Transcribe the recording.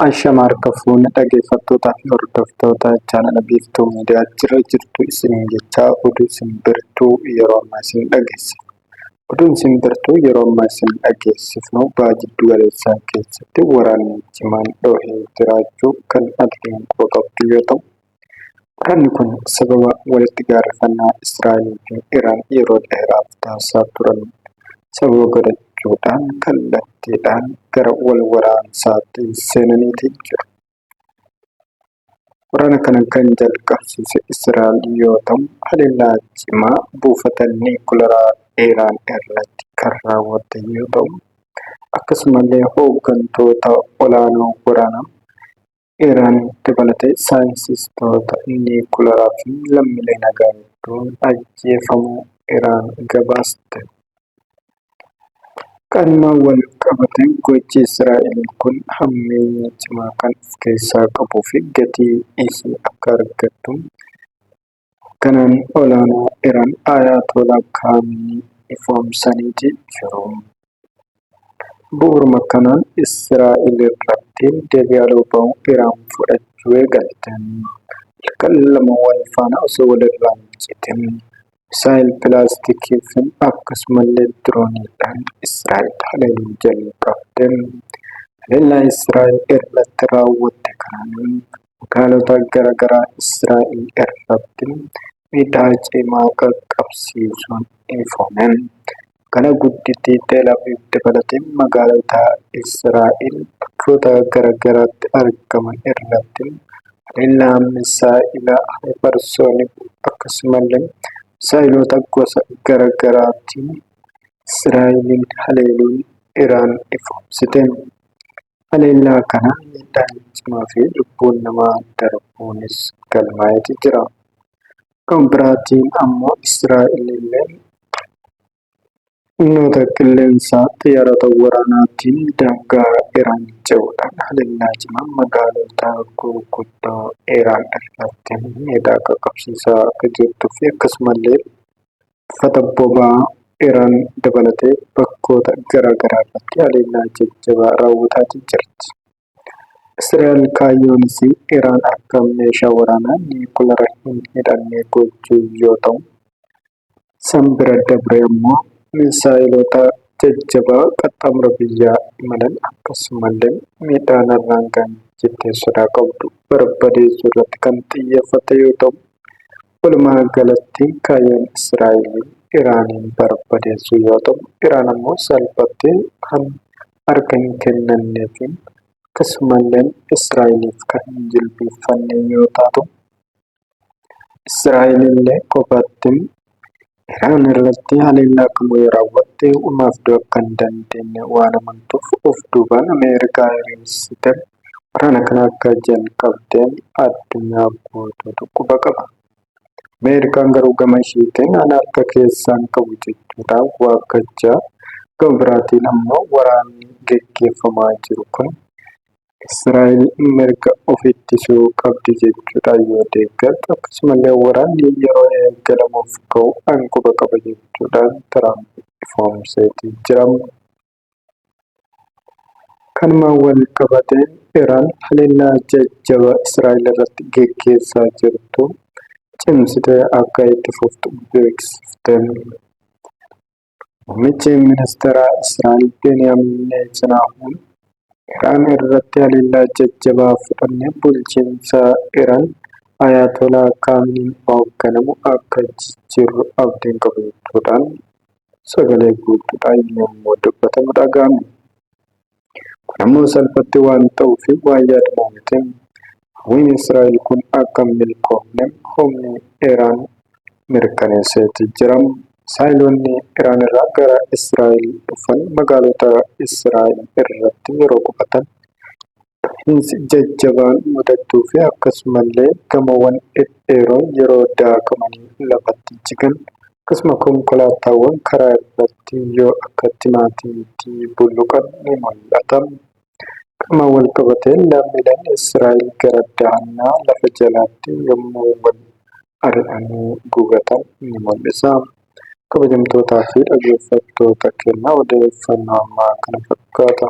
Ashama harka fuune dhaggeeffattootaa fi hordoftoota chaanala Biiftuu Miidiyaa jira jirtu isiniin jechaa oduu simbirtuu yeroo ammaa isin dhageessifna. Oduun simbirtuu yeroo ammaa isin dhageessifnu baha jiddu galeessaa keessatti waraanni cimaan dhohee jiraachuu kan addunyaan quba qabdu yoo ta'u, waraanni kun sababa walitti gaarreffannaa Israa'elii fi Iraan yeroo dheeraaf taasisaa turan sababa godhachuudhaan kallattiidhaan gara wal waraansaatti seenaniiti jiru. Waraana kana kan jalqabsiise Israa'el yoo ta'u, haleellaa cimaa buufata niwukilaraa Iraan irratti kan raawwatte yoo ta'u, akkasumallee hooggantoota olaanoo waraanaa Iraan dabalatee saayintistoota niwukilaraa fi lammiilee nagaa hedduun ajjeefamuu Iraan gabaaste. Kanumaan wal qabatee gochi Israa'el kun hammeenya cimaa kan of keessaa qabuu fi gatii ishee akka argattu hoogganaan olaanaa Iraan Ayaatolaa Kaaminii ifoomsaniiti jiru. Bu'uuruma kanaan Israa'el irratti deebii haaloo ba'uu Iraan fudhachuu eegalte. Halkan lama wal faana osoo walirraa hin citin Misaa'el pilaastikii fi akkasumallee dirooniidhaan Israa'el haleeluu jalqabde. Haleellaa Israa'el irratti raawwatte kanaan magaalota garaagaraa Israa'el irratti miidhaa cimaa qaqqabsiisuun ifoome. Magaalaa guddittii Teel Aviiv dabalatee magaalota Israa'el bakkoota garaagaraatti argaman irratti haleellaa misaa'ila hypersonic akkasumallee misaa'ilota gosa garaagaraatiin Israa'eliin haleeluun Iraan ifoomsite. Haleellaa kanaan miidhaan cimaa fi lubbuun namaa darbuunis galmaa'eeti jira. Gama biraatiin ammoo Israa'el illee humnoota qilleensaa xiyyaarota waraanaatiin daangaa Iraan ce'uudhaan haleellaa cimaa magaalota gurguddoo Iraan irratti miidhaa qaqqabsiisaa akka jirtuu fi akkasumallee buufata boba'aa Iraan dabalatee bakkoota garaa garaa irratti haleellaa jajjabaa raawwataa jirti. Israa'el kaayyoon isii Iraan akka meeshaa waraanaa niwukilara hin hidhanne gochuu yoo ta'u, San bira dabree ammoo misaa'ilota jajjabaa qaxxaamura biyyaa imalan akkasumallee miidhaa narraan gahan jettee sodaa qabdu barbadeessuu irratti kan xiyyeeffate yoo ta'u, walumaa galatti kaayyoon Israa'el Iraaniin barbadeessuu yoo ta'u, Iraan ammoo salphatti kan harka hin kennannee fi akkasumallee Israa'eliif kan hin jilbiiffanne yoo taatu, Israa'el illee kophaatti Iraan irratti haleellaa kamuu yoo raawwatte umaaf du'uu akka hin dandeenye waan amantuuf of duubaan Ameerikaa hiriirsite waraana kana akka jalqabdeen addunyaa guutuutu quba qaba. Ameerikaan garuu gama ishiitiin ana harka keessaan qabu jechuudhaan waakkachaa gama biraatiin ammoo waraanni geggeeffamaa jiru kun Israa'el mirga of ittisuu qabdi jechuudhaan yoo deeggartu akkasumallee waraanni yeroo eegalamuuf ka'u an quba qaba jechuudhaan Tiraamp ifoomseetii jira. Kanumaan wal qabatee Iraan haleellaa jajjabaa Israa'el irratti geggeessaa jirtu cimsitee akka itti fuftu beeksifte. Muummichi Ministeeraa Israa'el Beniyaamin Netaniyaahuun Iraan irratti haleellaa jajjabaa fudhannee bulchiinsa Iraan Ayaatolaa Kaaminiin hoogganamu akka jijjiirru abdiin qaba jechuudhaan sagalee guutuudhaan yommuu dubbatamu dhaga'ame. Kun ammoo salphatti waan ta'uu fi waan yaadamu miti. Hawwiin Israa'el kun akka hin milkoofne humni Iraan mirkaneesseeti jira. Misaa'eloonni Iraan irraa gara Israa'el dhufan magaalota Israa'el irratti yeroo qubatan dhohiinsi jajjabaan mudachuu fi akkasumallee gamoowwan dhedheeroon yeroo daakamanii lafatti jigan akkasuma konkolaataawwan karaa irratti yoo akka timaatimiitti bulluqan ni mul'ata. Qaama wal qabateen lammiileen Israa'el gara dahannaa lafa jalaatti yommuu wal ari'anii gugatan ni mul'isa. Kabajamtootaa fi dhaggeeffattoota keenya odeeffannoo ammaa kana fakkaata.